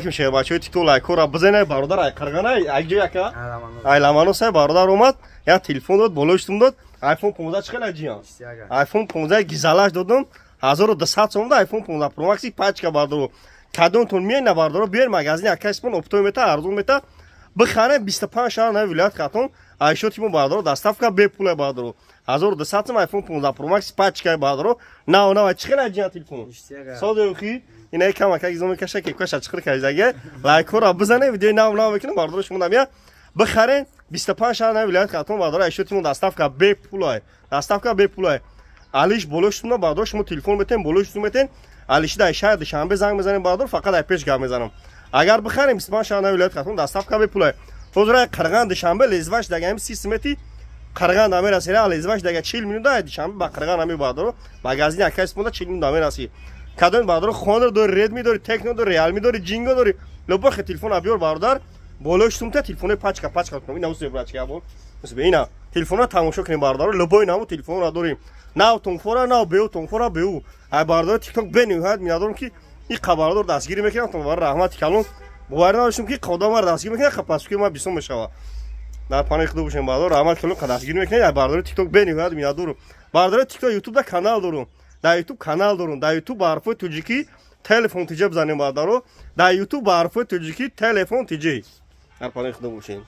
Бачаҳои ТикТок, лайкора бизанай. Бародар ай Қирғана, ай ҷо яка ай Ламаносай. Бародар омад, як телефон дод, болои сум дод. iPhone 15 чӣ хела, ҷиян? iPhone 15 гизалаш додум, 1200 сом да iPhone 15 Pro Max пачка. Бардоро, кадомтон миёй на, бардоро, биёр магазини акаспон, оптой мета, арзон мета, бихарем. 25 шаҳр на вилоят Хатон айшоти мо, бардоро, доставка бепула. Бардоро, 1200 сом iPhone 15 Pro Max пачка. Бардоро, нав нав. Чӣ хела, ҷиян, телефон содеухи? Ина кам ака гизо мекаша, ки каша чиқир каждаге. Лайкҳоро бизане, видеои нав нав мекунем. Бардоро, шумо намия бихарен. 25 шаҳр на вилоят Хатон, бардоро, айшоти мо, доставка бепулай, доставка бепулай. Алиш болои шумо, бардоро, шумо телефон метен, болои шумо метен. Алиши дар шаҳр Душанбе занг мезанем, бардор, фақат ай пеш гап мезанам. Агар бихарем, 25 шаҳр на вилоят Хатон доставка бепулай. Ҳозир Қирған Душанбе лезваш дага 30 смети Қирған намераси, лезваш дага 40 минута Душанбе ба Қирған ами. Бардоро, магазини акай спонда 40 минута намераси. Кадоми, бардоро, Хонор дори, Редми дори, Техно дори, Реалми дори, Ҷинго дори, любой телефон биёр, бародар, болои сумта телефони пачка пачка кунам. Ина усеб брачка бо ина телефонро тамошо кунем. Бародаро, любой наму телефонро дорим, нав тонфора, нав беу тонфора беу. Ай бародаро ТикТок бениҳоят миннатдорам, ки ин қабардор дастгирӣ мекунам. Бара раҳмати калон. Боварӣ надоштам, ки қодамар дастгирӣ мекунам, қапасуки ма бисёр мешава. Дар паноҳи худо бошем, бародар, раҳмати калон, дастгирӣ мекунед. Ай бародари ТикТок бениҳоят миннатдорам. Бародари ТикТок, Ютубда канал дорум, дар Ютуб канал дорум. Дар Ютуб ба ҳарфҳои тоҷикӣ «Телефон тиҷ» бизанем. Бародаро, дар Ютуб ба ҳарфҳои тоҷикӣ «Телефон тиҷ». Дар паноҳи худо бошем.